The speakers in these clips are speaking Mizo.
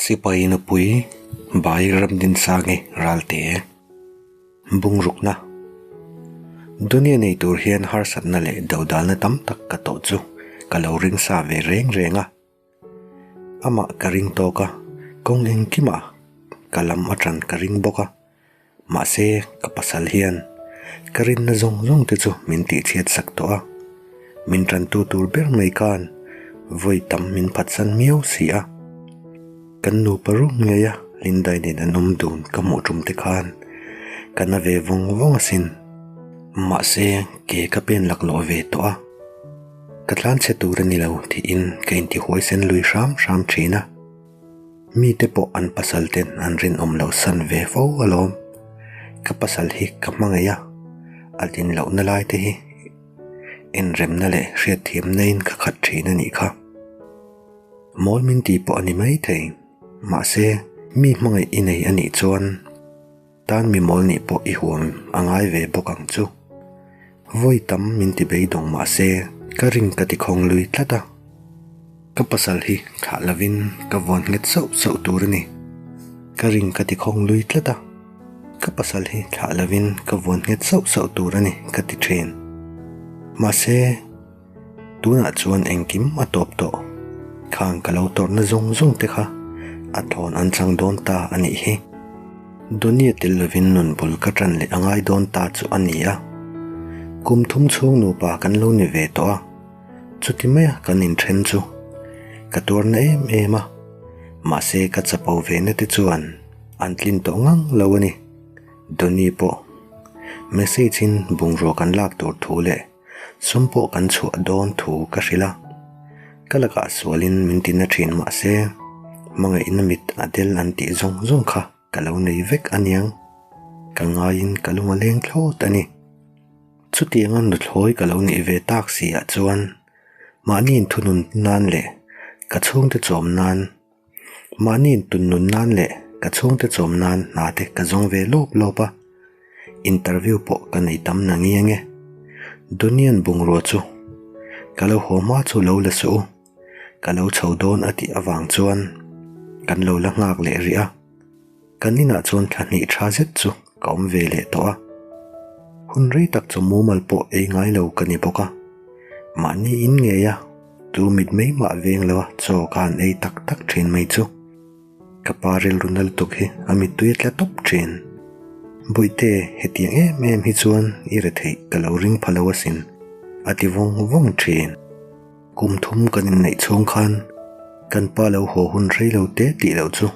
Sipai nupui Bai Ramdinsangi Ralte Bungrukna Dunia nei tur hian harsatna leh dodalna tam tak ka tawh chu ka lo ring sa ve reng reng a. Amah ka ring tawk a, kawng engkimah ka lam atang ka ring bawk a. Mahse, ka pasal hian ka rinna zawng zawng te chu min tihchhiat sak tawh a, min tantu tur ber mai khan vawi tam min phatsan miau si a. Kan nupa rum ngei a Lindai nen an awm dun ka hmuh tum te khan ka na ve vawng vawng asin. Mahse, ke ka pen laklawh ve tawh a, ka tlanchhe tur a ni lo tiin ka intihuaisen lui hram hram thin a. Mite pawh an pasal ten an rinawm loh san ve fo alawm. Ka pasal hi ka hmangaih a, a din lohna lai te hi inremna leh hriatthiamna in ka khat thin a nih kha. Mawl min tih pawh a ni maithei, mahse mi hmangaih i nei a nih chuan Tan mi mawl nih pawh i huam a ngai ve bawk ang chu. Vawi tam min ti beidawng mah se ka ring ka ti khawng lui tlat a. Ka pasal hi thlah lovin ka vawn nghet sauh sauh tur a ni. Ka ring ka ti khawng lui tlat a. Ka pasal hi thlah lovin ka vawn nghet sauh sauh tur a ni ka ti thin. Mahse. Tunah chuan engkim a tawp tawh. Khang ka lo tawrhna zawng zawng te kha a thawn an chang dawn ta a nih hi. Dunia tel lovin nun bul ka ṭan leh a ngai dawn ta chu a ni a. Kum thum chhung nupa kan lo ni ve tawh a, chuti maia kan inṭhen chu ka tuarna em em a. Mahse ka chapo ve na te chuan an tlin tawh ngang lo a ni. Dunia pawh message in bungrua kan lak tur thu leh Sum pawh kan chhuah dawn thu ka hrilh a, ka lakah sualin min ti na thin mah se, hmangaihna mit a del an tih zawng zawng kha ka lo nei vek aniang. Ka ngaiin ka lung a leng thlawt a ni. Chutianga nuthlawi ka lo nih ve tak si ah chuan mahni inthunun nan leh ka chhungte chawm nan Mahni intun nun nan leh ka chhungte chawm nan hna te ka zawng ve lawp lawp a, interview pawh ka nei tam na ngiang e. Dunian bungrua chu ka lo haw hma chu lo la suh u, ka lo chho dawn a tih avang chuan kan lo la nghak leh rih a. Kan inah chuan thla hnih tha zet chu ka awm ve leh tawh a, hun rei tak chu mumal pawh ei ngai lo ka ni bawk a, mahni in ngei a tu mit mai mah veng lo a chaw ka han ei tak tak thin mai chu ka pa rilru na lutuk hi a mittui a tla tawp thin. Bawihte hetiang em em hi chuan i re theih ka lo ring pha lo asin a ti vawng vawng thin. Kum thum kan inneih chhung khan kan pa lo haw hun rei lo te tih loh chu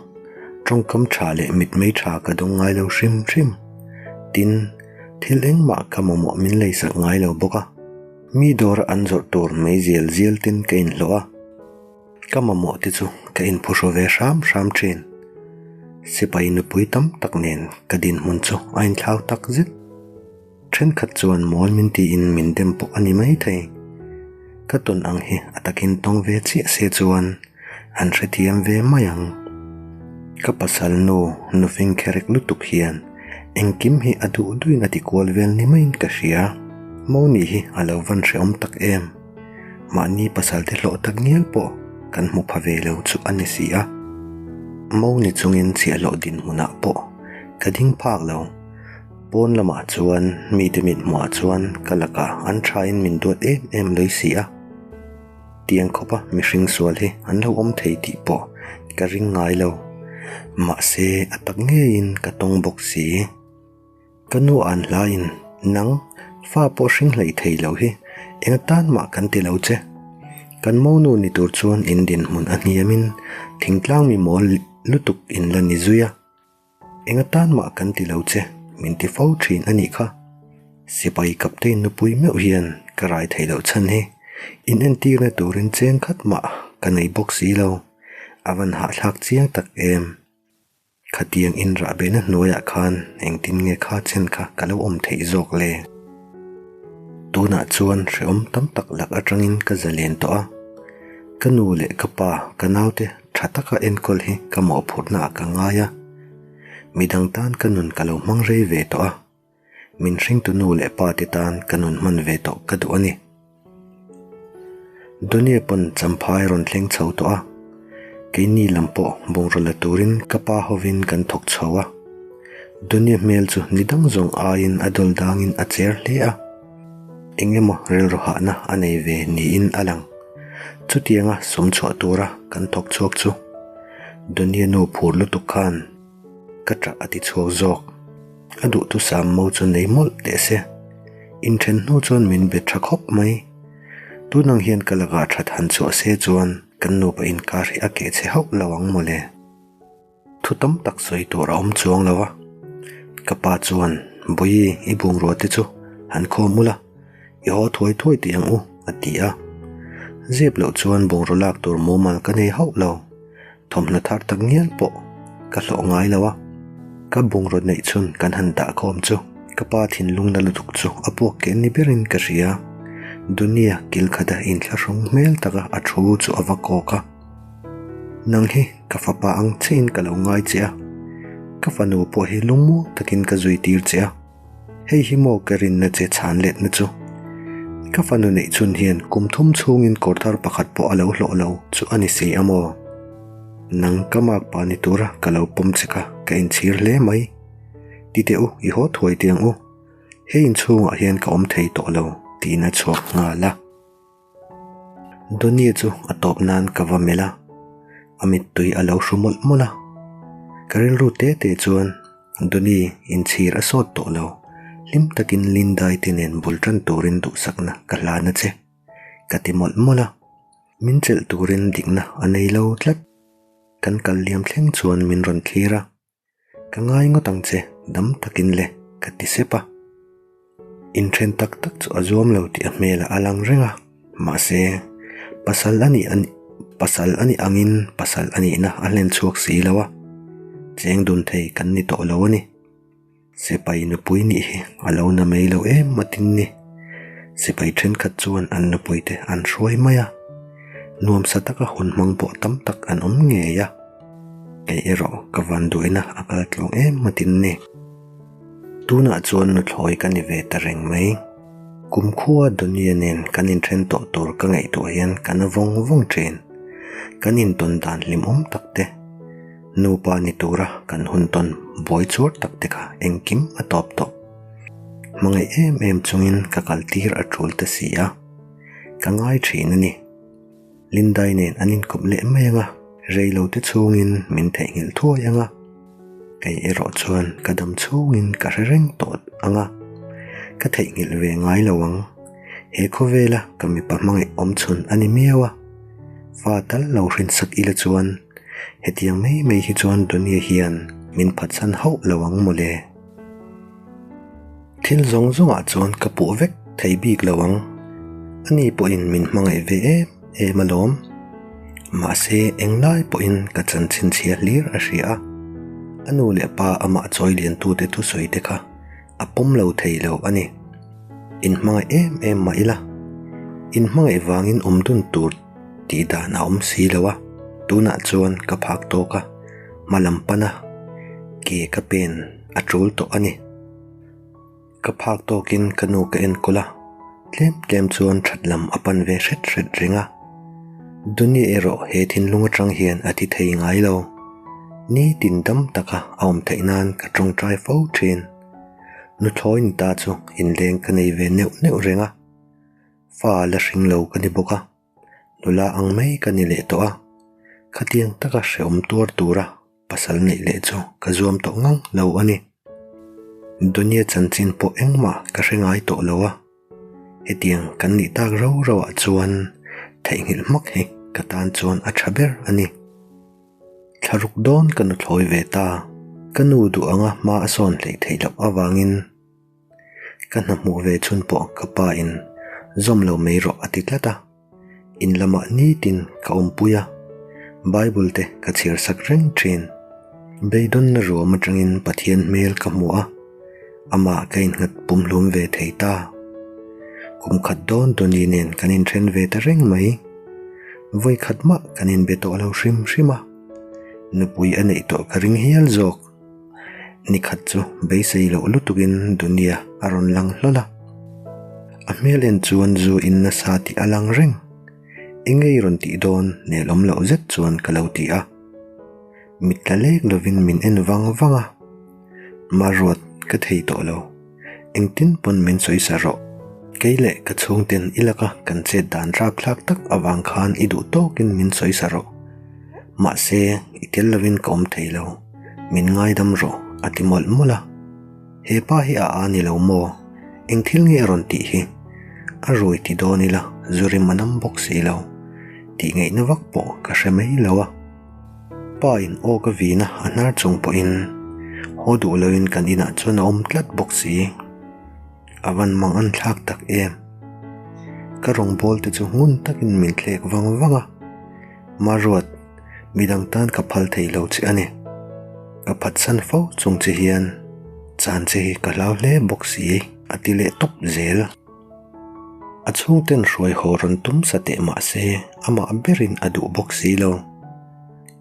tawngkam tha leh mitmei tha ka dawng ngai lo hrim hrim. Tin, thil engmah ka mamawh min leisak ngai lo bawk a. Mi dawra an zawrh tur mei zial zial ten ka inhlawh a, ka mamawh te chu ka inphuhru ve hram hram thin. Sipai nupui tam tak nen ka dinhmun chu a inthlau tak zet. Thenkhat chuan mawl min tiin min dem pawh a ni maithei. Ka tawn ang hi a takin tawng ve chiah se chuan an hrethiam ve mai ang. Ka pasal nu nufing kherek lutuk hian engkim hi a duh duhin a ti kual vel ni maiin ka hria. Moni hi a lo van hrehawm tak em. Mahni pasal te hlawh tak ngial pawh kan hmu pha ve lo chu a ni si a. Moni chungin chhiahhlawh dinhmunah pawh ka ding phak lo. Pawn lamah chuan mite mit hmuhah chuan ka lakah an thain min duat em em lei si a. Tiang khawpa mihring sual hi an lo awm thei tih pawh ka ring ngai lo. Mahse a tak ngeiin ka tawng bawk si. Ka nu an hlaiin nang fa pawh hring hleih thei lo hi eng atan mah kan ti lo che. Kan monu ni tur chuan in dinhmun a hniamin thingtlang mi mawl lutuk in la ni zui a. Eng atan mah kan ti lo che, min ti fo thin a nih kha. Sipai Captain nupui meuh hian ka rai theih loh chhan hi inentirna turin cheng khat mah ka nei bawk si lo, a van hahthlak chiang tak em. Khatiang inrah behna hnuaiah khan engtin nge kha chen kha ka lo awm theih zawk le? Tunah chuan hrehawm tam tak lak atangin ka zalen tawh a, ka nu leh ka pa, ka naute Tha taka enkawl hi ka mawhphurhna ah ka ngai a, midang tan ka nun ka lo hmang rei ve tawh a, min hringtu nu leh pa te tan ka nun hman ve tawh ka duh a ni. Dunia pawn champhai rawn thleng chho tawh a, Keini lam pawh bungraw la turin ka pa hovin kan thawk chho a. Dunia hmel chu ni dang zawng aiin a dawl dangin a cher hle a. Eng emaw rilru hahna a nei ve niin a lang. Chutianga sum chhuah tura kan thawk chhuak chu Dunia nu phur lutuk khan ka ṭah a ti chhuak zawk. A duhthusam mo chu nei mawlh teh se. Inthen hnu chuan min be ṭha khawp mai. Tunang hian ka lakah ṭhat han chhuah se chuan kan nupa inkar hi a keh chhe hauh lo ang mawle. Thu tam tak sawi tur a awm chuang lo a. Ka pa chuan, Bawihi, i bungrua te chu han khawm ula, i haw thuai thuai tih ang u, a ti a. Zep loh chuan bungraw lak tur mumal ka nei hauh lo. Thawmhnaw thar tak ngial pawh ka hlawh ngai lo a, ka bungraw neih chhun kan han dah khawm chu ka pa thinlung na lutuk chu a puak keh ni berin ka hria. Dunia kil khata inthlahrung hmel taka a thu chu a va kawk a. Nang hi ka fapa ang chiahin ka lo ngai che a, ka fanu pawh hi lungmuang takin ka zui tir che a. Hei hi maw ka rinna che chhan letna chu? Ka fanu neih chhun hian kum thum chhungin kawr thar pakhat pawh a lo hlawh lo chu a ni si a maw? Nang ka makpa ni tura ka lo pawm che kha ka inchhir hle mai. Ti teh u, i haw thuai teh ang u. Hei inchhungah hian ka awm thei tawh lo tiin a chhuak nghal a. Donnie chu a tawp nan ka va melh a, a mittui a lo hru mawlh mawlh a. Ka rilru te te chuan Donnie inchhir a sawt tawh lo, hlim takin Lindai te nen bul tan turin duhsakna ka hlan a che, ka ti mawlh mawlh a. Min chelh turin dikna a nei lo tlat. Kan kal liam thleng chuan min rawn thlir a. Ka ngai ngawt ang che, dam takin le, ka ti sep a. Inthen tak tak chu a zuam lo tih a hmelah a lang reng a, mahse, pasal a nih a nih, pasal a nih angin pasal a nihna a hlen chhuak si lo a, cheng dun thei kan ni tawh lo a ni. Sipai nupui nih hi a lo na mai lo em matin ni. Sipai thenkhat chuan an nupuite an hruai mai a, nuamsa taka hun hmang pawh tam tak an awm ngei a. Kei erawh ka van duaina a kal tlawng em matin ni. Tunah chuan nuthlawi ka ni ve ta reng mai. Kumkhua Dunia nen kan inthen tawh tur ka ngaihtuah hian ka na vawng vawng thin. Kan intawn dan hlimawm tak te. Nupa ni tura kan hun tawn buai chuar tak te kha engkim a tawp tawh. Hmangaih em em chungin ka kal tir a tul ta si a, ka ngai thin a ni. Lindai nen an inkawp leh mai ang a, rei lo te chhungin min theihnghilh thuai ang a. Kei erawh chuan ka dam chhungin ka hre reng tawh ang a, ka theihnghilh ve ngai lo ang. He khawvela ka mipa hmangaih awm chhun a ni miau a, fa tal lo hrinsak ila chuan Hetiang mai mai hi chuan Dunia hian min phatsan hauh lo ang mawle. Thil zawng zawngah chuan ka puh vek thei bik lo ang. Ani pawhin min hmangaih ve em em alawm. Mahse englai pawhin ka chanchin chhia hlir a hria a. A nu leh pa amah chawi liantute thusawi te kha a pawm lo thei lo a ni. Inhmangaih em em mah ila, inhmangaih vangin awm dun tur tih dan a awm si lo a, tunah chuan ka phak tawk a, hma lam pan a, ke ka pen a tul tawh a ni. Ka phak tawkin ka nu ka enkawl a, tlem tlem chuan that lam a pan ve hret hret reng a. Dunia erawh he thinlung atang hian a ti thei ngai lo. Nitin dam taka a awm theih nan ka tawngtai fo thin. Nuthlawi ni ta chu inleng ka nei ve neuh neuh reng a. Fa la hring lo ka ni bawk a, nula ang mai ka ni leh tawh a, khatiang taka hrehawm tuar tura pasal neih leh chu ka zuam tawh ngang lo a ni. Dunia chanchin pawh engmah ka hre ngai tawh lo a, hetiang kan nih tak rau rau ah chuan theihnghilh hmak hi ka tan chuan a tha ber a ni. Thlaruk dawn ka nuthlawi ve ta, ka nu duh anga hma a sawn hleih theih loh avangin, Ka hna hmuh ve chhun pawh ka pa in zawm lo mai rawh a ti tlat a, in lamah nitin ka awmpui a, Bible te ka chhiar sak reng thin. Beidawnna ruam atangin Pathian hmel ka hmu a, amah ka innghat pumhlum ve thei ta. Kum khat dawn Tony nen kan inthen ve ta reng mai. Vawi khat mah kan inbe tawh lo hrim hrim a, nupui a neih tawh ka ring hial zawk. Ni khat chu beisei loh lutukin Dunia a rawn lang hlawl a. A hmel en chuan zu in nasa tih a lang reng. Engei rawn tih dawn nelawm loh zet chuan ka lo ti a. Mit tla lek lovin min en vang vang a. Maruat ka thei tawh lo. Engtin pawn min sawi sa rawh. Kei leh ka chhungten i laka kan chet dan rapthlak tak avang khan i duh tawkin min sawi sa rawh. Mahse, i tel lovin ka awm thei lo. Min ngaidam rawh, a ti mawlh mawlh a. He pa hi a a ni lo maw? Eng thil nge a rawn tih hi? A rui ti dawn ila, zu rim a nam bawk si lo. Tih ngaihna vak pawh ka hre mai lo a. Pa in aw ka vin a, a hnar chung pawhin haw duh loin kan inah chuan a awm tlat bawk si. A van mang an thlak tak em. Ka rawngbawl te chu ngun takin min thlek vang vang a. Maruat, midang tan ka phal thei lo che a ni. Ka phatsan fo chung che hian chan che hi ka hlau hle bawk si a ti leh tawp zel. A chhungten hruai haw rawn tum sa teh mah se amah berin a duh bawk si lo.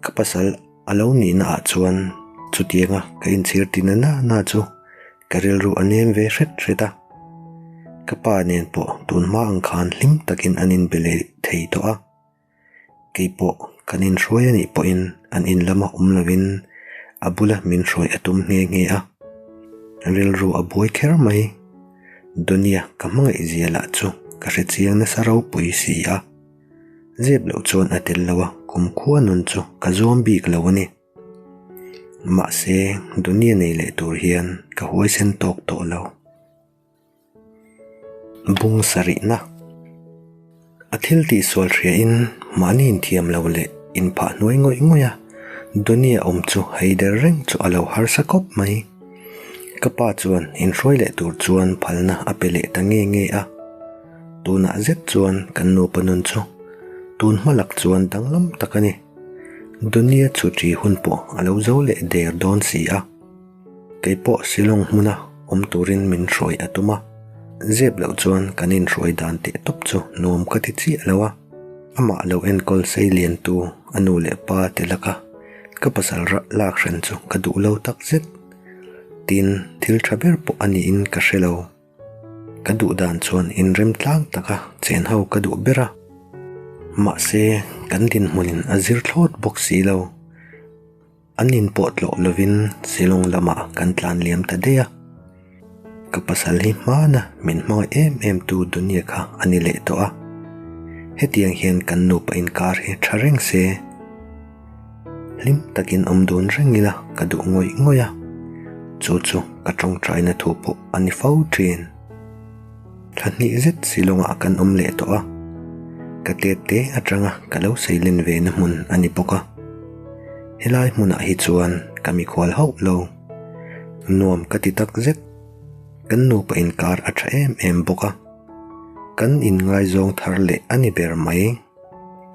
Ka pasal a lo nihna ah chuan chutianga ka inchhir ti na na na chu ka rilru a nem ve hret hret a. Ka pa nen pawh tun hma ang khan hlim takin an inbe leh thei tawh a. Kei pawh kan inhruai a nih pawhin an in lama awm lovin a bula min hruai a tum nghe nghe a. Rilru a buai kher mai. Dunia ka hmangaih zia lah chu ka hre chiang nasa ropui si a. Zep loh chuan a tel lo a, kumkhua nun chu ka zuam bik lo a ni. Mahse, Dunia nei leh tur hian ka huaisen tawk tawh lo. Bung sarihna A thil tihsual hriain mahni inthiam lo leh inphah hnuai ngawih ngawih a, Dunia awm chu hei der reng chu a lo harsa khawp mai. Ka pa chuan inhruai leh tur chuan phalna a pe leh ta nge nge a. Tunah zet chuan kan nupa nun chu tun hma lak chuan danglam tak a ni. Dunia chhuṭi hun pawh a lo zo leh der dawn si a. Kei pawh Shillong hmuna awm turin min hruai a tum a, zep loh chuan kan inhruai dan teh tawp chu nuam ka ti chiah lo a. Amah lo enkawl sei liantu a nu leh pa te laka ka pasal rah lak hran chu ka duh lo tak zet. Tin, thil tha ber pawh a niin ka hre lo. Ka duh dan chuan inrem tlang taka chen ho ka duh ber a, mahse kan dinhmunin a zir thlawt bawk si lo. An inpawh tlawh lovin Shillong lamah kan tlan liam ta daih a. Ka pasal hi hmana min hmangaih em em tu Dunia kha a ni leh tawh a. Hetiang hian kan nupa inkar hi tha reng se. Hlim takin awm dun reng ila ka duh ngawih ngawih a. Chu chu ka tawngtaina thu pawh a ni fo thin. Thla hnih zet Shillong-ah kan awm leh tawh a, ka tet te atanga ka lo seilen ve na hmun a ni bawk a. Helai hmunah hi chuan ka mikhual hauh lo. Nuam ka ti tak zet. Kan nupa inkar a tha em em bawk a. Kan inngaizawng thar leh a ni ber mai.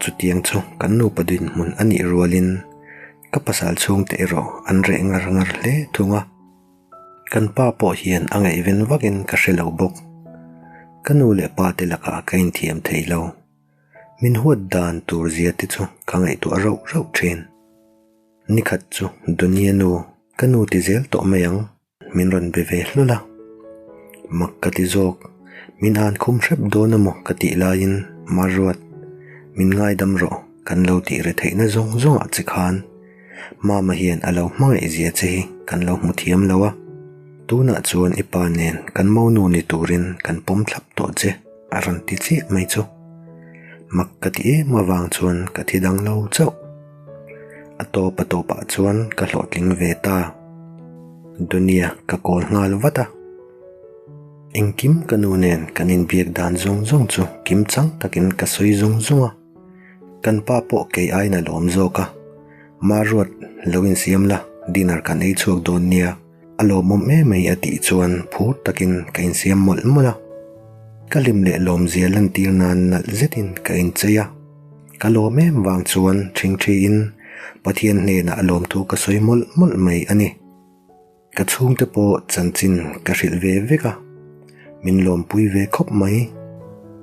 Chutiang chu kan nupa dinhmun a nih rualin ka pasal chhungte erawh an reh ngar ngar hle thung a. Kan pa pawh hian a ngaihven vakin ka hre lo bawk. Ka nu leh pa te lakah ka inthiam thei lo. Min huat dan tur zia te chu ka ngaihtuah rauh rauh thin. Nikhat chu Dunia nu, ka nu ti zel tawh mai ang, min rawn be ve hlul a. Mak ka ti zawk, min an khum hrep dawn emaw ka tih laiin Maruat, min ngaidam rawh, kan lo tih re theihna zawng zawngah che khan Mama hian a lo hmangaih zia che hi kan lo hmu thiam lo a, tunah chuan i pa nen kan monu ni turin kan pawm thlap tawh che a rawn ti chiah mai chu. Mak ka ti em avang chuan ka thi dang lo chauh. A tawp a tawpah chuan ka hlawhtling ve ta. Dunia ka kawl nghal vat a. Engkim ka nu nen kan inbiak dan zawng zawng chu kim chang takin ka sawi zung zung a. Kan pa pawh kei aiin a lawm zawk a, Maruat lo insiam la, dinner kan ei chhuak dawn nia, a lawmawm em mai a tih chuan phur takin ka insiam mawlh mawlh a. Ka hlim leh lawmzia lantir nan nalh zetin ka inchei a, ka lawm em vang chuan ṭhingṭhiin Pathian hnenah lawmthu ka sawi mawlh mawlh mai a ni. Ka chhungte pawh chanchin ka hrilh ve vek a, min lawmpui ve khawp mai.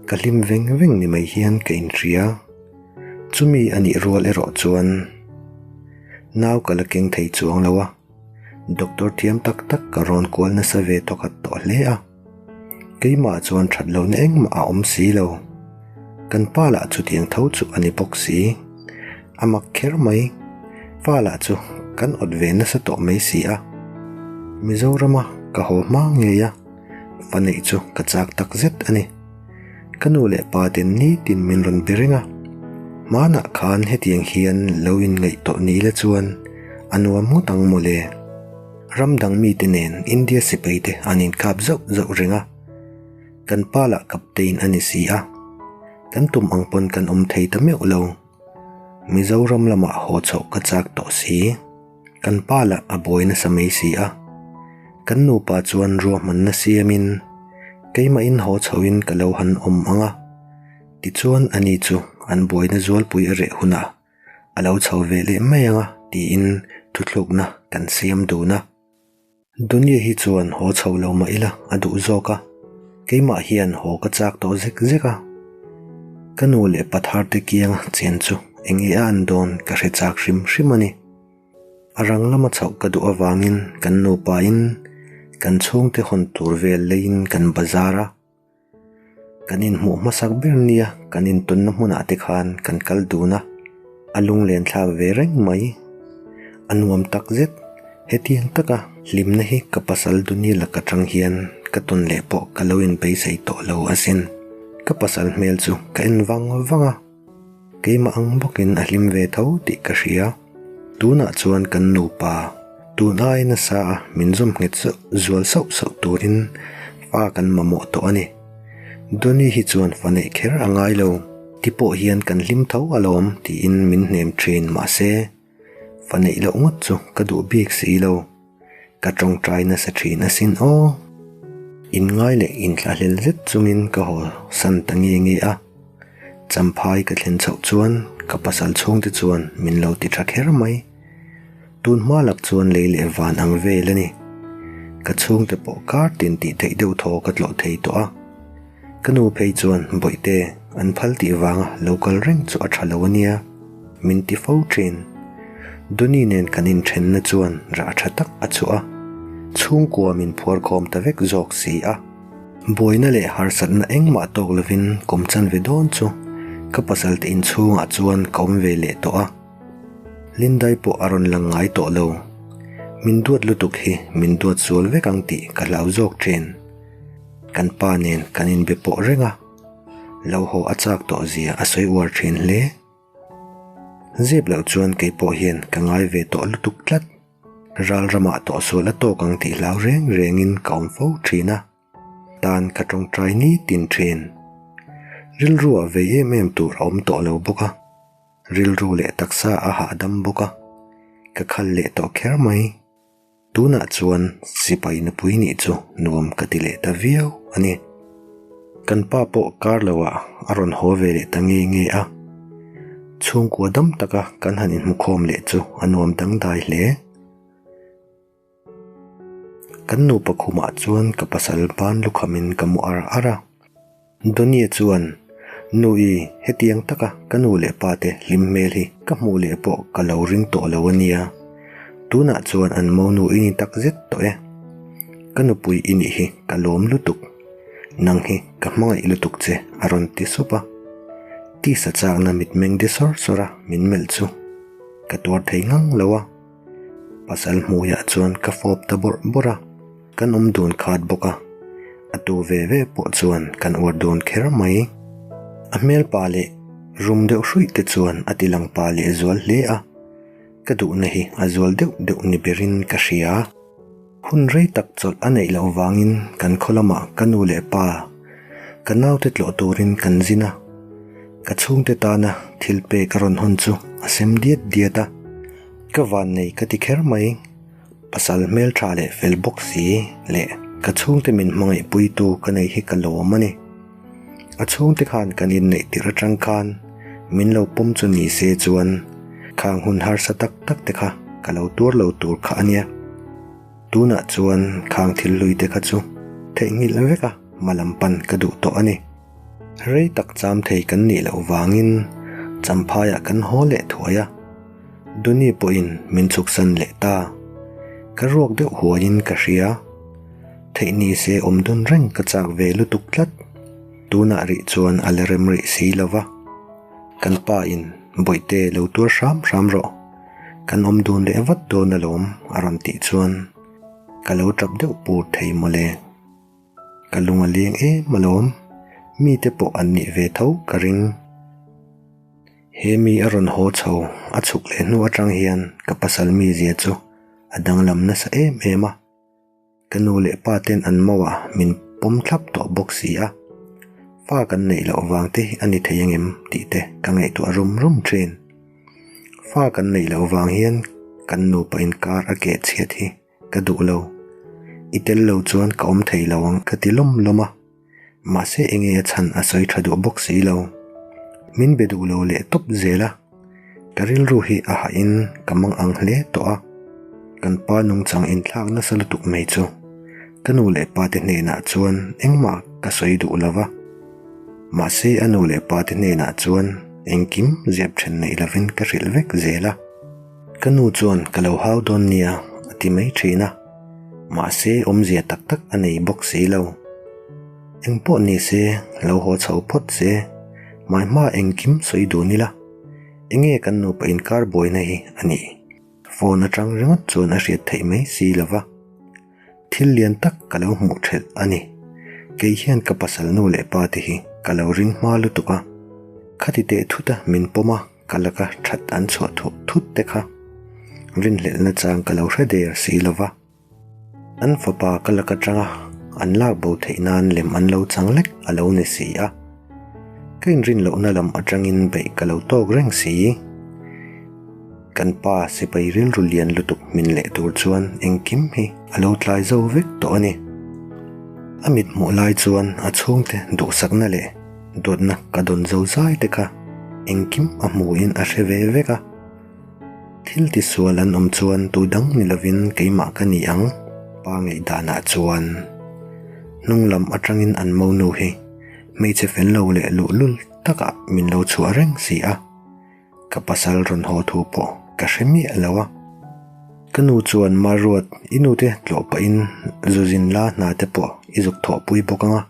Ka hlim veng veng ni mai hian ka inhria. Chumi a nih rual erawh chuan nau ka la keng thei chuang lo a, doctor thiam tak tak ka rawn kual nasa ve tawkhat tawh hle a. Keimah chuan that lohna engmah a awm si lo. Kan pa lah chutiang tho chu a ni bawk si. A mak kher mai. Fa lah chu kan awt ve nasa tawh mai si a. Mizorama ka haw hma ngei a, fa neih chu ka chak tak zet a ni. Ka nu leh pa ten nitin min rawn be reng a, hmanah khan hetiang hian lo inngaih tawh ni ila chuan a nuam ngawt ang mawle. Ram dang mite nen India sipai te an inkap zauh zauh reng a, kan pa lah captain a ni si a, kan tum ang pawn kan awm thei ta meuh lo. Mizoram lamah haw chhoh ka chak tawh si. Kan pa lah a buai nasa mai si a. Kan nupa chuan ruahmanna siamin keimahin haw chhohin ka lo han awm ang a. Tichuan ani chu an buaina zualpui a reh hunah a lo chho ve leh mai ang a tiin thuthlukna kan siam dun a. Dunia hi chuan haw chho lo mah ila a duh zawk a, keimah hian haw ka chak tawh zek zek a. Ka nu leh pa thar te kianga chen chu eng nge a an dawn ka hre chak hrim hrim a ni. A rang lama chhoh ka duh avangin kan nupa in kan chhungte hawn tur vel leiin kan bazar a. Kan inhmuh hmasak ber nia kan intawnna hmunah te khan kan kal dun a, a lunglen thlak ve reng mai. A nuam tak zet, hetiang taka hlimna hi ka pasal Duni lak atang hian ka tawn leh pawh ka lo inbeisei tawh lo asin. Ka pasal hmel chu ka en vang vang a. Keimah ang bawkin a hlim ve tho tih ka hria. Tunah chuan kan nupa tun ai nasa a min zawm nghet zauh zual sauh sauh turin fa kan mamawh tawh a ni. Donny hi chuan fa neih kher a ngai lo ti pawh hian kan hlim tho alawm tiin min hnem thin mahse fa neih loh ngawt chu ka duh bik si lo. Ka tawngtai nasa thin asin aw. Inngai leh inthlahlel zet chungin ka haw san ta nge nge a. Champhai ka thlen chhoh chuan ka pasal chhungte chuan min lo ti tha kher mai. Tun hma lak chuan lei leh van ang vel a ni. Ka chhungte pawh kar tin tih theih deuh thaw ka tlawh thei tawh a. Ka nu phei chuan Bawihte an phal tih vanga lo kal reng chu a tha lo a nia, min ti fo thin. Duni nen kan inthenna chuan rah tha tak a chhuah a, chhungkua min phuarkhawm ta vek zawk si a. Buaina leh harsatna engmah tawk lovin kawm chan ve dawn chu ka pasalte inchhungah chuan ka awm ve leh tawh a. Lindai pawh a rawn lang ngai tawh lo. Min duat lutuk hi min duat sual vek ang tih ka hlau zawk thin. Kan pa nen kan inbe pawh reng a, lo haw a chak tawh zia a sawi uar thin hle. Zep loh chuan kei pawh hian ka ngai ve tawh lutuk tlat. Ral ramah tawh sual a tawk ang tih hlau reng rengin ka awm fo thin a, tan ka tawngtai nitin thin. Rilru ah vei em em tur a awm tawh lo bawk a, rilru leh taksa a hahdam bawk a, ka khal leh tawh kher mai. Tunah chuan sipai nupui nih chu nuam ka ti leh ta viau a ni. Kan pa pawh kar loah a rawn haw ve leh ta nge nge a. Chhungkua dam taka kan han inhmukhawm leh chu a nuam dangdai hle. Kan nupa khumah chuan ka pasal ban lukhamin ka mu ar ar a. Donnie chuan, Nu-i, hetiang taka ka nu leh pa te hlim hmel hi ka hmuh leh pawh ka lo ring tawh lo a nia. Tunah chuan an monu i ni tak zet tawh e. Ka nupui i nih hi ka lawm lutuk. Nang hi ka hmangaih lutuk che a rawn ti sup a. Tisa chakna mitmeng de sawr sawr a min melh chu ka tuar thei ngang lo a. Pasal hmuiah chuan ka fawp ta bawrh bawrh a. Kan awm dun khat bawk a, a tu ve ve pawh chuan kan uar dun kher mai. A hmel pa leh rum deuh hruih te chuan a ti lang pa leh zual hle a, ka duhna hi a zual deuh deuh ni berin ka hria. Hun rei tak chawlh a neih loh vangin kan khaw lamah ka nu leh pa, ka naute tlawh turin kan zin a, ka chhungte tana thil pek a rawn hawn chu a sem diat diat a, ka vannei ka ti kher mai. Pasal hmeltha leh fel bawk si leh ka chhungte min hmangaih puitu ka nei hi ka lawm a ni. A chhungte khan kan inneih tirh atang khan min lo pawm chu ni se chuan khang hun harsa tak tak te kha ka lo tuar lo tur kha a nia. Tunah chuan khang thil hlui te kha chu theihnghilh vek a hma lam pan ka duh tawh a ni. Rei tak cham thei kan nih loh vangin Champhaiah kan haw leh thuai a. Duni pawhin min chhuksan leh ta. Ka ruak deuh huaiin ka hria. Theih ni se awm dun reng ka chak ve lutuk tlat. Tunah rih chuan a la rem rih si lo va. Kan pa in Bawihte lo tuar hram hram rawh. Kan awm dun leh vat dawn alawm a rawn tih chuan ka lo tap deuh pur thei mawle. Ka lung a leng em alawm, mite pawh an nih ve tho ka ring. He mi a rawn haw chho a chhuk leh hnu atang hian ka pasal mizia chu a danglam nasa em em a. Ka nu leh pa ten an mauah min pawm thlap tawh bawk si a, fa kan neih loh vang te a ni thei angem tih te ka ngaihtuah rum rum thin. Fa kan neih loh vang hian kan nupa inkar a keh chhiat hi ka duh lo. I tel lo chuan ka awm thei lo ang ka ti lawm lawm a. Mahse enge a chhan a sawi tha duh bawk si lo. Min be duh lo leh tawp zel a. Ka rilru hi a hahin ka mang ang hle tawh a. Kan pa nungchang inthlak nasa lutuk mai chu ka nu leh pa te hnenah chuan engmah ka sawi duh lo va. Mahse a nu leh pa te hnenah chuan engkim zep then neih lovin ka hrilh vek zel a. Ka nu chuan ka lo hau dawn nia a ti mai thin a. Mahse awmzia tak tak a nei bawk si lo. Engpawh ni se, lo haw chho phawt se, mai hma engkim sawi dun ila, enge kan nupa inkar buaina hi a nih? Phone atang ringawt chuan a hriat theih mai si lo va. Thil lian tak ka lo hmuh thelh a ni. Kei hian ka pasal nu leh pa te hi ka lo ring hma lutuk a. Khati teh thut a min pawm a. Ka laka that an chhuah thuh thut te kha rinhlelhna chang ka lo hre der si lo va. An fapa ka laka tanga an lak bo theih nan lem an lo chang lek a lo ni si a. Ka inrin lohna lam atangin beih ka lo tawk reng si. Kan pa sipai rilru lian lutuk min leh tur chuan engkim hi a lo tlai zo vek tawh a ni. A mit hmuh lai chuan a chhungte duhsakna leh Dawtna ka dawn zo zai te kha engkim a hmuhin a hre ve vek a. Thil tisual an awm chuan tu dang ni lovin keimah ka ni ang, pa ngaihdanah chuan. Hnung lam atangin an monu hi hmeichhe fel lo leh luhlul takah min lo chhuah reng si a. Ka pasal rawn haw thu pawh ka hre miah lo a. Ka nu chuan Maruat i nute tlawh pahin zuzin la hna te pawh i zuk thawhpui bawk ang a.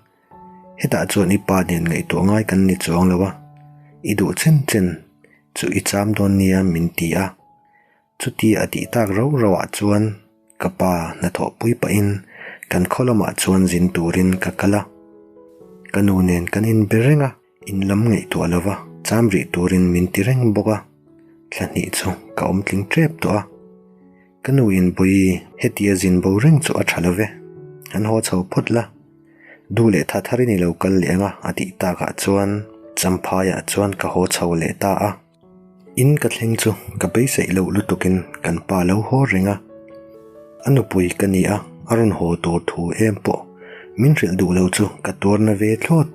Hetah chuan i pa nen ngaihtuah ngai kan ni chuang lo a, i duh chen chen chu i cham dawn nia min ti a. Chuti a tih tak rau rauah chuan ka pa hnathawhpui pahin kan khaw lamah chuan zin turin ka kal a. Ka nu nen kan inbe reng a, in lam ngaihtuah lo va cham rih turin min ti reng bawk a. Thla hnih chu ka awm tling tep tawh a. Ka nu in Bawi hetia zin bo reng chu a tha lo ve, an haw chho phawt la. Duh leh tha tharin i lo kal leh ang a, a tih takah chuan Champhaiah chuan ka haw chho leh ta a. In ka thleng chu ka beiseih loh lutukin kan pa lo haw reng a. A nupui ka ni a, a rawn haw tur thu em pawh min hrilh duh lo chu ka tuarna ve thlawt.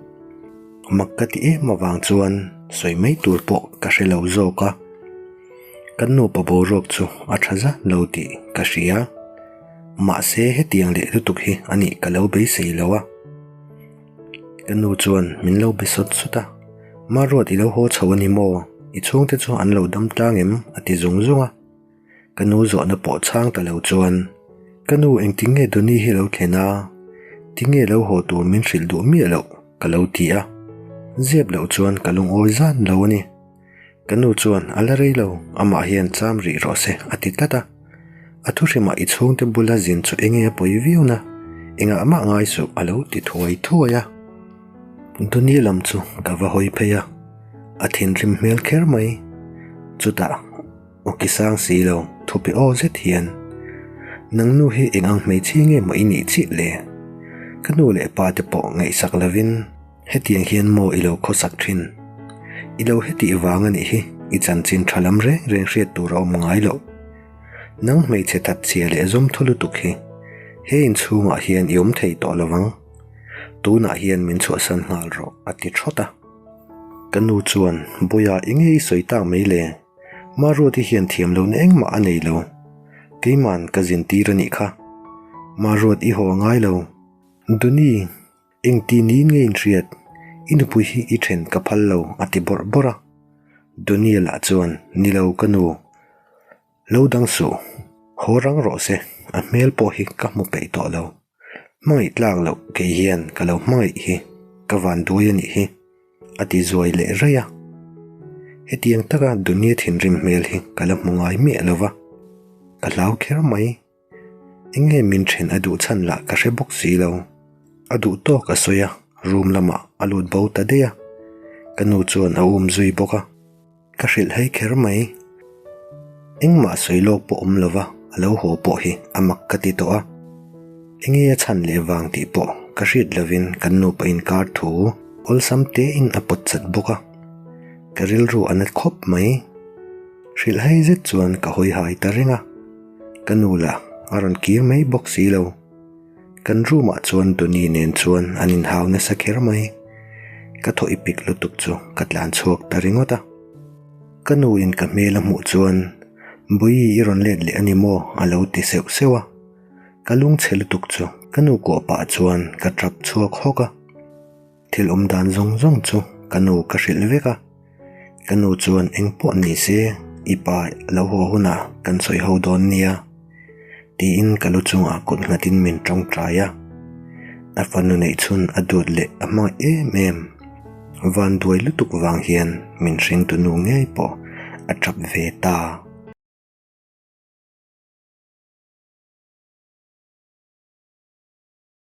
Mak ka ti em avang chuan sawi mai tur pawh ka hre lo zawk a. Kan nupa boruak chu a tha zat lo tih ka hria. Mahse hetiang leh lutuk hi a nih ka lo beisei lo a. Ka nu chuan min lo be sawt sawt a, Maruat i lo haw chho a ni maw? I chhungte chu an lo dam tlang em? a ti zung zung a. Ka nu zawhna pawh chhang ta lo chuan, Ka nu engtin nge Donny hi lo thlen a? Tinge lo haw tur min hrilh duh miah loh? ka lo ti a. Zep loh chuan ka lungawi zan lo a ni. Ka nu chuan a la rei lo, amah hian cham rih rawh se a ti tlat a. A thuhrimah i chhungte bula zin chu enge a pawi viau na, engah mah ngai suh a lo ti thuai thuai a. Duni lam chu ka va hawi phei a, a thinrim hmel kher mai. Chutah aw ki sang si lo thupe aw zet hian, Nang nu hi eng ang hmeichhia nge maw i nih chiah le? Ka nu leh pa te pawh ngaihsak lovin, Hetiang hian maw i lo khawsak thin? I lo hetih vang a nih hi i chanchin tha lam reng reng hriat tur a awm ngai loh. Nang hmeichhe that chhia leh zawm thaw lutuk hi he inchhungah hian i awm thei tawh lo vang. Tunah hian min chhuahsan nghal rawh a ti thawt a. Ka nu chuan, Bawiha i nge i sawi tak mai le? Maruati hian thiam lohna engmah a nei lo. Keiman ka zin tir a nih kha. Maruat i haw a ngai lo. Duni. Engti niin nge inhriat? I nupui hi i then ka phal lo, a ti bawrh bawrh a. Daniel ah chuan, Ni lo ka nu, lo dang suh, haw rang rawh se, a hmel pawh hi ka hmu peih tawh lo. Hmangaih tlak loh kei hian ka lo hmangaih hi ka van duai a nih hi, a ti zuai leh raih a. Hetiang taka Dunia thinrim hmel hi ka la hmu ngai miah lo va, ka hlau kher mai. Eng nge min then a duh chhan lah ka hre bawk si lo. A duh tawk a sawi a, room lamah a lut bo ta daih a. Ka nu chuan a um zui bawk a. Ka hrilh hei kher mai. Engmah sawi lawk pawh awm lova a lo haw pawh hi a mak ka ti tawh a. Enge a chhan leh vang tih pawh ka hriat lovin kan nupa inkar thu awlsam tein a pawt chat bawk a. Ka rilru a nat khawp mai. Hrilh hei zet chuan ka hawi hai ta reng a. Ka nu lah a rawn kir mai bawk si lo. Kan room ah chuan Tony nen chuan an inhau nasa kher mai. Ka thaw i pik lutuk chu ka tlan chhuak ta ringawt a. Ka nu in ka hmel a hmuh chuan Bawihi i rawn let leh a ni maw a lo ti seuh seuh a. Ka lungchhe lutuk chu ka nu kuah pah chuan ka tap chhuak hawk a. Thil awm dan zawng zawng chu ka nu ka hrilh vek a. Ka nu chuan eng pawh ni se i pa lo haw hunah kan sawi ho dawn nia tiin ka lu chungah kut nghatin min tawngtai a. A fanu neih chhun a duat leh a hmangaih em em. Van duai lutuk vang hian min hringtu nu ngei pawh a tap ve ta.